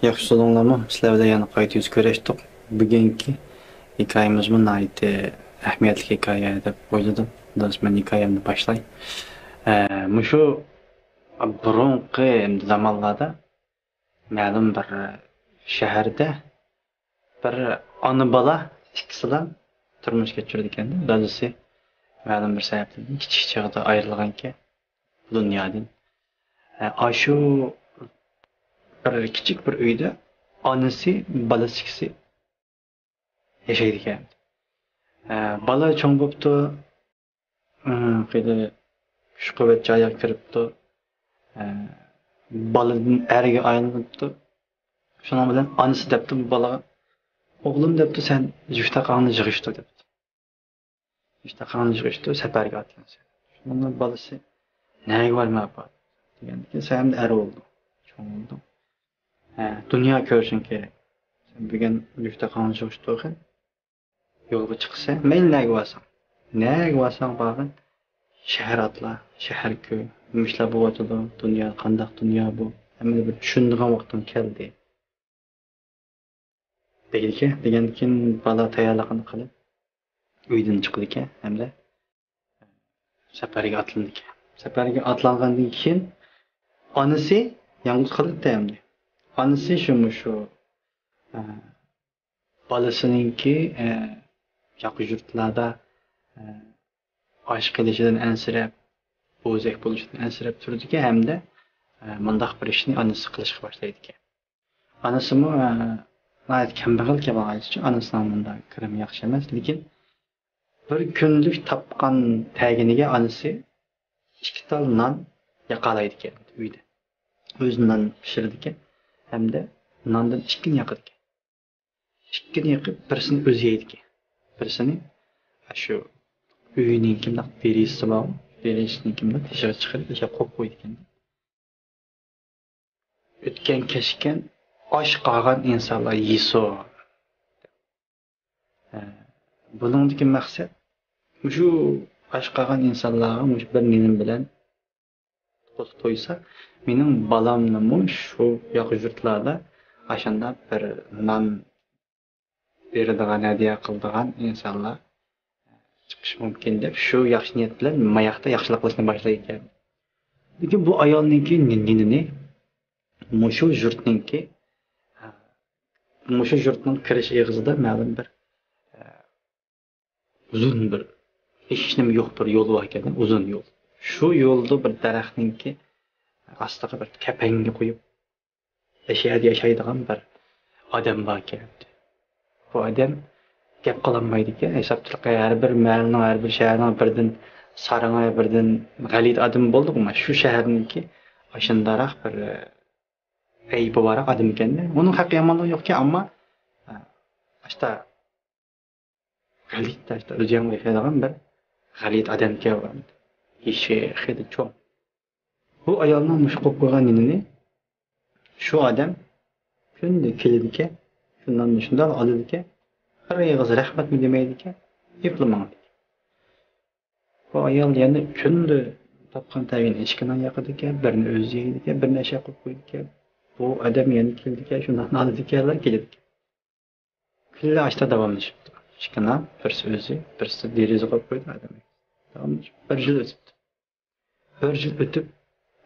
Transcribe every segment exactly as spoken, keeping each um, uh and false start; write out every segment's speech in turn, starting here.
ياخشى تۇردۇڭلارمۇ؟ سىلەر بىلەن يەنە قايتا يۈز كۆرۈشتۇق. بۈگۈنكى ھېكايىمىزمۇ ناھايىتى ئەھمىيەتلىك ھېكايە دەپ ئويلىدىم. بىلىڭىز، مەن ھېكايەمنى باشلاي. ئە، مۇشۇ بۇرۇنقى زامانلاردا مەلۇم بىر شەھەردە بىر ئانا-بالا ئىككىسىلا تۇرمۇش كەچۈرىدىكەن. دادىسى مەلۇم بىر سەۋەبتىن كىچىك چېغىدا ئايرىلغانىكەن بۇ دۇنيادىن. ئە، ئاشۇ بىر كىچىك بىر ئۆيدە ئانىسى، بالىسى ئىككىسى ياشايدىكەن. ئە، بالا چوڭ بوپتۇ، ئە، خېلى كۈچ-قۇۋۋەت جايىغا كىرىپتۇ. ئە، بالىدىن ئەرگە ئايلىنىپتۇ. شۇنىڭ بىلەن ئانىسى دەپتۇ بۇ بالىغا، «ئوغلۇم، دەپتۇ، سەن يۈك-تاقاڭنى يىغىشتۇر، دەپتۇ. يۈك-تاقاڭنى يىغىشتۇر، سەپەرگە ئاتلىنىسەن.» شۇنىڭ بىلەن بالىسى، «نەگە بارىمەن، ئاپا؟» دېگەندىكىن، «سەن ئەمدى ئەر بولدۇڭ، چوڭ بولدۇڭ. ھە، دۇنيا كۆرۈشۈڭ كېرەك. سەن بۈگۈن يۈك-تاقاڭنى يىغىشتۇرغىن، يولغا چىقىسەن، مەيلى نەگە بارساڭ. نەگە بارساڭ بارغىن، شەھەر ئاتلا، شەھەر كۆر، نېمە ئىشلار بولۇۋاتىدۇ، دۇنيا قانداق دۇنيا بۇ، ھەممىنى بىر چۈشىنىدىغان ۋاقتىڭ كەلدى.» دەيدىكەن. دېگەندىكىن بالا تەييارلىقىنى قىلىپ، ئۆيدىن چىقىدىكەن ھەمدە سەپەرگە ئاتلىنىدىكەن. سەپەرگە ئاتلانغاندىن كېيىن ئانىسى يالغۇز قالىدىكەن ئەمدى. ئانىسى شۇ مۇشۇ، ئە، بالىسىنىڭكى، ئە، ياقا يۇرتلاردا، ئە، ئاچ قېلىشىدىن ئەنسىرەپ، بوزەك بولۇشىدىن ئەنسىرەپ تۇرىدىكەن ھەمدە، ئە، مۇنداق بىر ئىشنى ئانىسى قىلىشقا باشلايدىكەن. ئانىسىمۇ، ئە، ناھايىتى كەمبەغەل كەلگەن ئائىلىسى ئۈچۈن ئانىسىنىڭ مۇنداق كىرىمى ياخشى ئەمەس. لېكىن بىر كۈنلۈك تاپقان تەگىنىگە ئانىسى ئىككى تال نان ياقالايدىكەن ئۆيدە. ئۆزى نان پىشۇرىدىكەن ھەمدە ناندىن ئىككىنى ياقىدىكەن. ئىككىنى يېقىپ، بىرسىنى ئۆزى يەيدىكەن. بىرسىنى، ئاشۇ ئۆينىڭكى مۇنداق دېرىزىسى بار، دېرىزىسىنىڭكى مۇنداق تېشىغا چىقىرىپ، ئاشۇ قويۇپ قويىدىكەن. «ئۆتكەن كەچكەن ئاش قالغان ئىنسانلار يېسۇن.» ھە، بۇنىڭدىكى مەقسەت، مۇشۇ ئاش قالغان ئىنسانلارغا مۇشۇ بىر نېنىم بىلەن قوزا تويسا، مېنىڭ بالامنىمۇ شۇ ياقا يۇرتلاردا ئاشۇنداق بىر نان بېرىدىغان، ھەدىيە قىلىدىغان ئىنسانلار چىقىشى مۇمكىن دەپ، شۇ ياخشى نىيەت بىلەن ماياقتا ياخشىلىق قىلىشنى باشلايدىكەن. لېكىن بۇ ئايالنىڭكى نى-، نىنىنى مۇشۇ يۇرتنىڭكى، مۇشۇ يۇرتنىڭ كىرىش ئېغىزىدا مەلۇم بىر، ئۇزۇن بىر، ھېچنېمە يوق بىر يول بار ئىكەن، ئۇزۇن يول. شۇ يولدا بىر دەرەخنىڭكى ئاستىغا بىر كەپەنگە قويۇپ، بەشەردە ياشايدىغان بىر ئادەم باركەن. بۇ ئادەم گەپ قىلالمايدىكەن. ھېسابتىلىقى ھەر بىر مەھەللىنىڭ، ھەر بىر شەھەرنىڭ بىردىن سارىڭى، بىردىن غەلىتە ئادىمى بولدىغۇ. مانا شۇ شەھەرنىڭكى ئاشۇنداقراق بىر، ئە، ئەيىبى بارراق ئادەم ئىكەن. ئۇنىڭ ھەققى يامانلىقى يوقكەن، ئەمما، ئە، ئاشتا غەلىتە، ئاشتا ئۆزى يەنە ياشايدىغان بىر غەلىتە ئادەمكەن. يېشى خېلى چوڭ. بۇ ئايالنىڭ مۇشۇ قويۇپ قويغان نېنىنى شۇ ئادەم كۈندە كېلىدىكەن، شۇ ناننى شۇنداق ئالىدىكەن، بىر ئېغىز رەھمەتمۇ دېمەيدىكەن، ئېلىپلا ماڭىدىكەن. بۇ ئايال يەنە كۈندە تاپقان تەگىنى ئىككى نان ياقىدىكەن، بىرنى ئۆزى يەيدىكەن، بىرنى ئەشە قويۇپ قويىدىكەن. بۇ ئادەم يەنە كېلىدىكەن، شۇ ناننى ئالىدىكەنلا كېلىدىكەن. كۈنلەر ئاشتا داۋاملىشىپتۇ. ئىككى نان، بىرسى ئۆزى، بىرسى دېرىزىگە قويۇپ قويدى ئادەم. داۋاملىشىپ بىر يىل ئۆتۈپتۇ. بىر يىل ئۆتۈپ،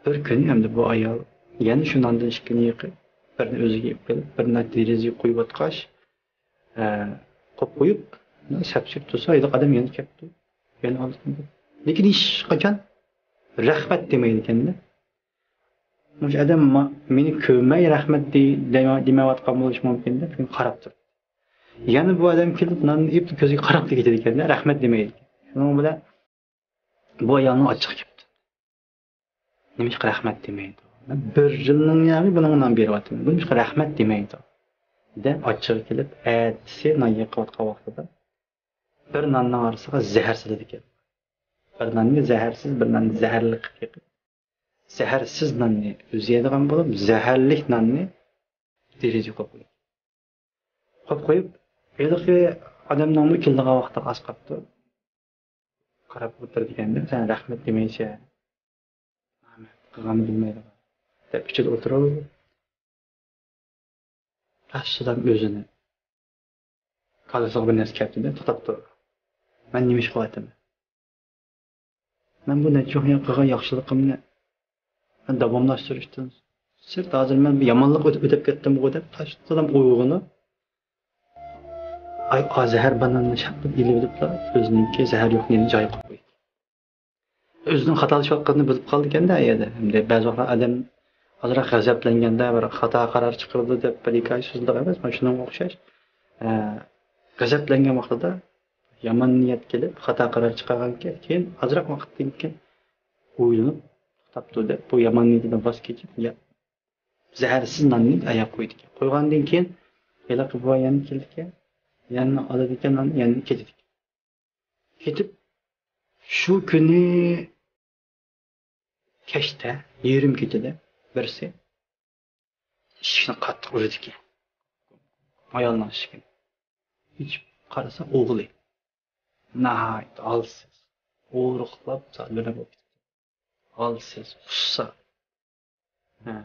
بىر كۈنى ئەمدى بۇ ئايال يەنە شۇ ناندىن ئىككىنى يېقىپ، بىرنى ئۆزىگە ئېلىپ كېلىپ، بىرنى دېرىزىگە قويۇۋاتقاچ، ئە، قويۇپ قويۇپ، سەپسېلىپ تۇرسا، ھېلىقى ئادەم يەنە كەپتۇ. يەنە ئالدى. لېكىن ھېچقاچان رەھمەت دېمەيدىكەن-دە. مۇشۇ ئادەم ما-، مېنى كۆرمەي رەھمەت دېي-، دېمە-، دېمەيۋاتقان بولۇشى مۇمكىن دەپ، شۇنى قاراپ تۇرۇپتۇ. يەنە بۇ ئادەم كېلىپ، ناننى ئېلىپ، كۆزىگە قاراپلا كېتىدىكەن-دە، رەھمەت دېمەيدىكەن. شۇنىڭ بىلەن بۇ ئايالنىڭ ئاچچىقى كەپتۇ. نېمىشقا رەھمەت دېمەيدۇ؟ مەن بىر يىلنىڭ يېرىمى بۇنىڭغا نان بېرىۋاتىمەن. بۇ نېمىشقا رەھمەت دېمەيدۇ؟ دەپ ئاچچىقى كېلىپ، ئەتىسى نان يېقىۋاتقان ۋاقتىدا بىر ناننىڭ ئارىسىغا زەھەر سېلىدىكەن. بىر ناننى زەھەرسىز، بىر ناننى زەھەرلىك قىلىپ يېقىپ، زەھەرسىز ناننى ئۆزى يەيدىغان بولۇپ، زەھەرلىك ناننى دېرىزىگە قويۇپ قويدى. قويۇپ قويۇپ، ھېلىقى ئادەمنىڭمۇ كېلىدىغان ۋاقتىغا ئاز قاپتۇ. قاراپ ئولتۇرىدىكەن-دە، «سەن رەھمەت دېمەيسەن، رەھمەت قىلغاننى بىلمەيدىغان» دەپ ئىچىدە ئولتۇرۇپ، ئەسلىدىن ئۆزىنى كاللىسىغا بىر نەرسە كەپتىدە توختاپ تۇر. مەن نېمە ئىش قىلىۋاتىمەن؟ مەن بۇ نەچچە يىل قىلغان ياخشىلىقىمنى مەن داۋاملاشتۇرۇشتىن سىرت، ھازىر مەن بىر يامانلىق ئۆتە-، ئۆتەپ كەتتىمغۇ دەپ تاشتىن ئويغىنىپ، ئاي، ئا، زەھەر باناننى شاپپىدە ئېلىۋېلىپلا، ئۆزىنىڭكى زەھەر يوق يېرىنى جايىغا قويدى. ئۆزىنىڭ خاتالىشىۋاتقىنىنى بىلىپ قالىدىكەن-دە ئەيەدە. ئەمدى بەزى ۋاقىتلار ئادەم ئازراق غەزەپلەنگەندە بىر خاتا قارار چىقىرىدۇ دەپ بىر ھېكايە سۆزلەپ ئەمەس، مانا شۇنىڭغا ئوخشاش. ئە، غەزەپلەنگەن ۋاقتىدا يامان نىيەت كېلىپ، خاتا قارار چىقارغانكەن، كېيىن ئازراق ۋاقىتتىن كېيىن ئويلىنىپ توختاپتۇ دەپ، بۇ يامان نىيىتىدىن ۋاز كېچىپ، يا-، زەھەرسىز ناننى ئاياغ قويىدىكەن. قويغاندىن كېيىن ھېلىقى بوۋاي يەنە كېلىدىكەن، يەنە ئالىدىكەن ناننى، يەنە كېتىدىكەن. كېتىپ، شۇ كۈنى كەچتە، يېرىم كېچىدە بىرسى ئىشىكنى قاتتىق ئۇرىدىكەن. ئايالنىڭ ئىشىكىنى ئېچىپ قارىسا، ئوغلى. ناھايىتى ھالسىز، ئورۇقلاپ، زادىلا بولۇپ كېتىپتۇ. ھالسىز، ئۇسسا. ھە.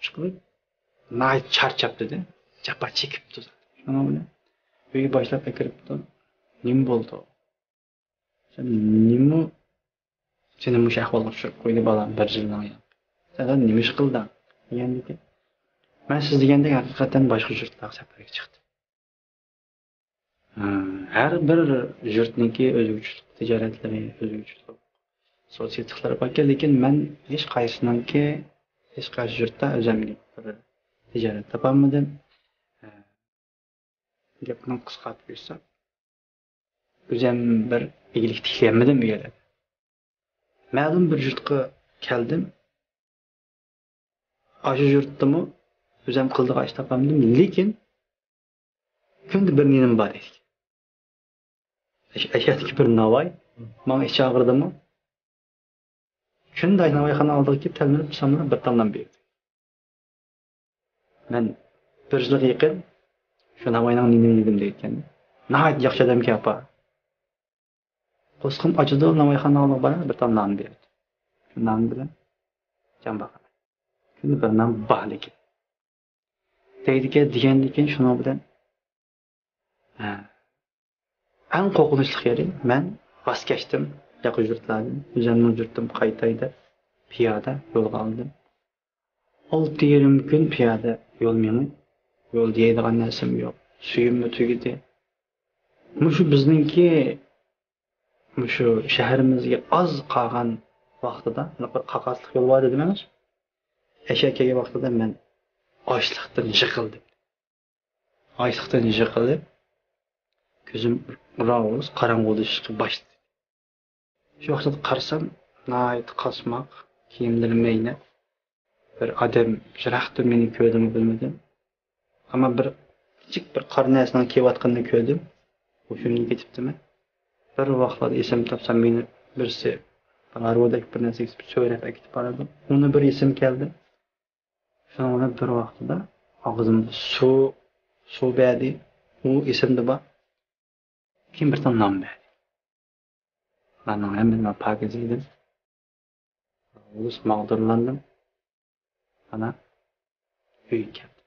چىقىپ، ناھايىتى چارچاپتۇ-دە، جاپا چېكىپتۇ. شۇنىڭ بىلەن ئۆيگە باشلاپ ئەكىرىپتۇ. نېمە بولدى؟ سەن نېمە، سېنى مۇشۇ ئەھۋالغا چۈشۈرۈپ قويدى بالام، بىر يىلنىڭ يا. سەن نېمە ئىش قىلدىڭ؟ دېگەندىكىن، مەن سىز دېگەندەك ھەقىقەتەن باشقا يۇرتلارغا سەپەرگە چىقتىم. ھە، ھەر بىر يۇرتنىڭكى ئۆزگىچىلىك تىجارەتلىرى، ئۆزگىچىلىك سوتسىيەتلىكلىرى باركەن، لېكىن مەن ھېچقايسىنىڭكى، ھېچقايسى يۇرتتا ئۆزۈمگە بىر تىجارەت تاپالمىدىم. ھە، گەپنى قىسقارتىپ ئېيتسام، ئۆزۈم بىر ئىگىلىك تىكلىيەلمىدىم بۇ يەردە. مەلۇم بىر يۇرتقا كەلدىم. ئاشۇ يۇرتتىمۇ ئۆزۈم قىلىدىغان ئىش تاپالمىدىم، لېكىن كۈندە بىر نېنىم بار ئىدى. ئەش-، ئەشەدىكى بىر ناۋاي ماڭا ئىچ ئاغرىدىمۇ، كۈندە ناۋايخانا ئالدىغا كېلىپ تەلمۈرۈپ سامراپ بىر تال نان بېرىدۇ. مەن بىر يىلغا يېقىن شۇ ناۋاينىڭ نېنىنى يېدىم دەيدىكەن. ناھايىتى ياخشى ئادەمكەن ئاپا. قورسىقىم ئاچىدۇ، ناۋايخانا ئالدىغا بارىمەن، بىر تال نان بېرىدۇ. شۇ نان بىلەن جان باقىمەن. كۈندە بىر نان بار لېكىن. دەيدىكەن، دېگەندىكىن شۇنىڭ بىلەن، ھە، ئەڭ قورقۇنچلۇق يېرى، مەن ۋاز كەچتىم ياقا يۇرتلاردىن، ئۆزۈمنىڭ يۇرتۇمغا قايتاي دەپ، پىيادە يولغا ئالدىم. ئالتە يېرىم كۈن پىيادە يول مېڭىپ، يول دېيەيدىغان نەرسەم يوق، سۈيۈممۇ تۈگىدى. مۇشۇ بىزنىڭكى، مۇشۇ شەھىرىمىزگە ئاز قالغان ۋاقتىدا، بىر قاقاسلىق يول بار دېدىم ئەمەس؟ ئەشەگە كەلگەن ۋاقتىدا مەن ئاچلىقتىن يىقىلدىم. ئاچلىقتىن يىقىلىپ، كۆزۈم راۋۇز قاراڭغۇلىشىشقا باشلىدى. شۇ ۋاقىتتا قارىسام، ناھايىتى قاسماق، كىيىملىرى مەينەت. بىر ئادەم يىراقتىن مېنى كۆردىمۇ بىلمىدىم. ئەمما بىر كىچىك بىر قارا نەرسىنىڭ كېلىۋاتقىنىنى كۆردۈم. ھوشۇمدىن كېتىپتىمەن. بىر ۋاقىتلاردا ئېسىمنى تاپسام، مېنى بىرسى بىر ھارۋىدەك بىر نەرسە سۆرەپ ئەكېتىپ بارىدۇ. ئۇنى بىر ئېسىم كەلدى. شۇنىڭ بىلەن بىر ۋاقتىدا ئاغزىمدا سۇ، سۇ بەردى. ئۇ ئېسىمدە بار. كېيىن بىر تال نان بەردى. ناننىڭ ھەممىسىنى مەن پاكىز يېدىم. ئۇلۇس ماغدۇرلاندىم. ئانا ئۆيگە كەلدىم.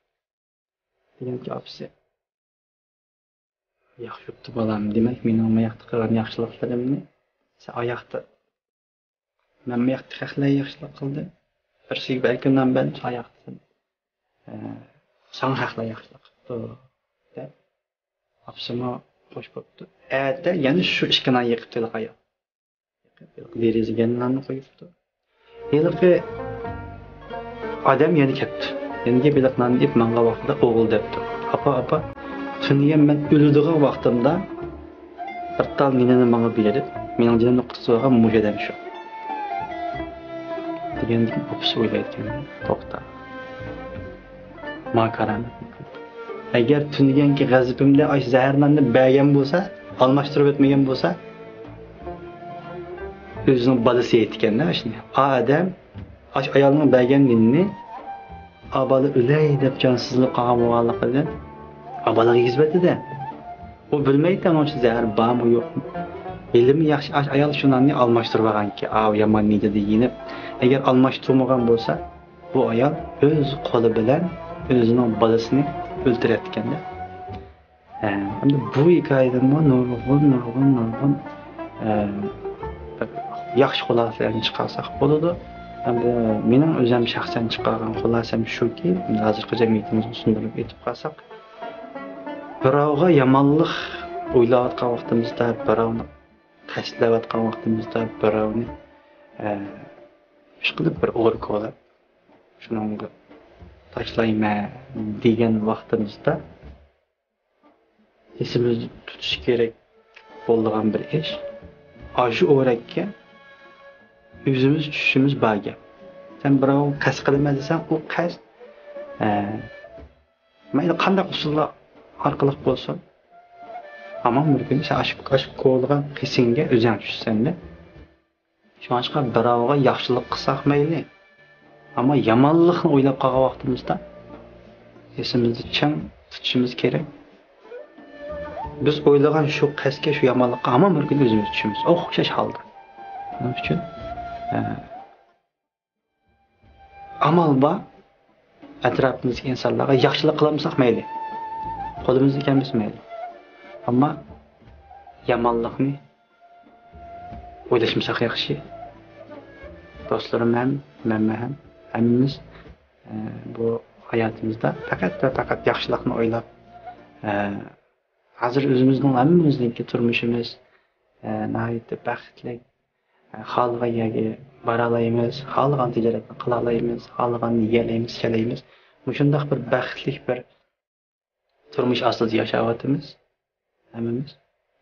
دېگەنكى ئاپىسى، ياخشى بوپتۇ بالام، دېمەك مېنىڭ ماياقتا قىلغان ياخشىلىقلىرىمنى سەن ئاياقتا، مەن ماياقتا خەقلەر ياخشىلىق قىلدى. بىرسىگە بەلكىم نان بەردىم، سەن ئاياقتا، ئە، ساڭا خەقلەر ياخشىلىق قىپتۇ دەپ، ئاپىسىمۇ خوش بوپتۇ. ئەتە يەنە شۇ ئىككى نان يېقىپتۇ ھېلىقى ئايال. دېرىزىگە ناننى قويۇپتۇ. ھېلىقى ئادەم يەنە كەپتۇ. يەنە كېلىپ ھېلىقى ناننى ئېلىپ ماڭغان ۋاقتىدا ئوغلى دەپتۇ، ئاپا، ئاپا، تۈنۈگۈن مەن ئۆلىدىغان ۋاقتىمدا بىر تال نېنىنى ماڭا بېرىپ، مېنىڭ جېنىمنى قۇتقۇزۇۋالغان مۇشۇ ئادەم شۇ. دېگەندىكىن ئاپىسى ئويلايدىكەن، توختا. ما كارامەت. ئەگەر تۈنۈگۈنكى غەزىپىمدە ئاشۇ زەھەر ناننى بەرگەن بولسا، ئالماشتۇرۇپ ئۆتمىگەن بولسا، ئۆزىنىڭ بالىسى يەيدىكەن-دە ئاشۇنى. ئا ئادەم ئاشۇ ئايالنىڭ بەرگەن نېنىنى، ئا بالا ئۆلەي دەپ جانسىزلىنىپ قالغان بولغانلىقىدىن، ئا بالىغا يېگۈزۈۋەتتى-دە. ئۇ بىلمەيتتى ئۇنىڭ ئىچىدە زەھەر بارمۇ يوقمۇ. ھېلىمۇ ياخشى، ئاش-، ئايال شۇ ناننى ئالماشتۇرۇۋالغانكەن، ئاۋۇ يامان نىيىتىدە يېنىپ. ئەگەر ئالماشتۇرمىغان بولسا، بۇ ئايال ئۆز قولى بىلەن ئۆزىنىڭ بالىسىنى ئۆلتۈرۈۋەتكەندە. ئە، ئەمدى بۇ ھېكايىدىنمۇ نۇرغۇن، نۇرغۇن، نۇرغۇن، ئە، بىر ياخشى خۇلاسىلەرنى چىقارساق بولىدۇ. ئەمدى مېنىڭ ئۆزۈم شەخسەن چىقارغان خۇلاسەم شۇكى، ھازىرقى جەمئىيىتىمىزنى سۇندۇرۇپ ئېيتىپ قالساق، بىراۋغا يامانلىق ئويلاۋاتقان ۋاقتىمىزدا، بىراۋنى قەستلەۋاتقان ۋاقتىمىزدا، بىراۋنى، ئە، ئىشقىلىپ بىر ئورا كولاپ، شۇنىڭغا تاشلايمەن دېگەن ۋاقتىمىزدا، ئېسىمىزدە تۇتۇش كېرەك بولىدىغان بىر ئىش، ئاشۇ ئورەككە ئۆزىمىز چۈشۈشىمىز بار گەپ. سەن بىراۋغا قەست قىلىمەن دېسەڭ، ئۇ قەست، ئە، مەيلى قانداق ئۇسۇللار ئارقىلىق بولسۇن، ھامان بىر كۈنى سەن ئاشۇ، ئاشۇ كولىغان قېسىڭگە ئۆزۈڭ چۈشىسەن-دە. شۇڭلاشقا بىراۋغا ياخشىلىق قىلساق مەيلى، ئەمما يامانلىقنى ئويلاپ قالغان ۋاقتىمىزدا ئېسىمىزدە چىڭ تۇتۇشىمىز كېرەك. بىز ئويلىغان شۇ قەستكە، شۇ يامانلىققا ھامان بىر كۈنى ئۆزىمىز چۈشىمىز. ئوخشاش ھالدا. شۇنىڭ ئۈچۈن، ئە، ئامال بار، ئەتراپىمىزدىكى ئىنسانلارغا ياخشىلىق قىلالمىساق مەيلى، قولىمىزدىن كەلمىسە مەيلى، ئەمما يامانلىقنى ئويلاشمىساق ياخشى. دوستلىرىم ھەم، مەنمۇ ھەم، ھەممىمىز، ئە، بۇ ھاياتىمىزدا پەقەت ۋە پەقەت ياخشىلىقنى ئويلاپ، ئە، ھازىر ئۆزىمىزنىڭ ھەممىمىزنىڭكى تۇرمۇشىمىز، ئە، ناھايىتى بەختلىك. خالىغان يەرگە بارالايمىز، خالىغان تىجارەتنى قىلالايمىز، خالىغاننى يېيەلەيمىز، ئىچەلەيمىز. مۇشۇنداق بىر بەختلىك بىر تۇرمۇش ئاستىدا ياشاۋاتىمىز ھەممىمىز.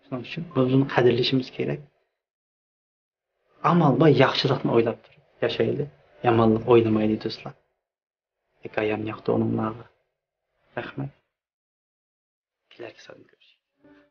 شۇنىڭ ئۈچۈن بۇنى قەدىرلىشىمىز كېرەك. ئامال بار ياخشىلىقنى ئويلاپ تۇرۇپ ياشايلى، يامانلىق ئويلىمايلى دوستلار. ھېكايەم ياقتى ئۇنىڭلارغا. رەھمەت. كېلەركى ساندا كۆرۈشەيلى.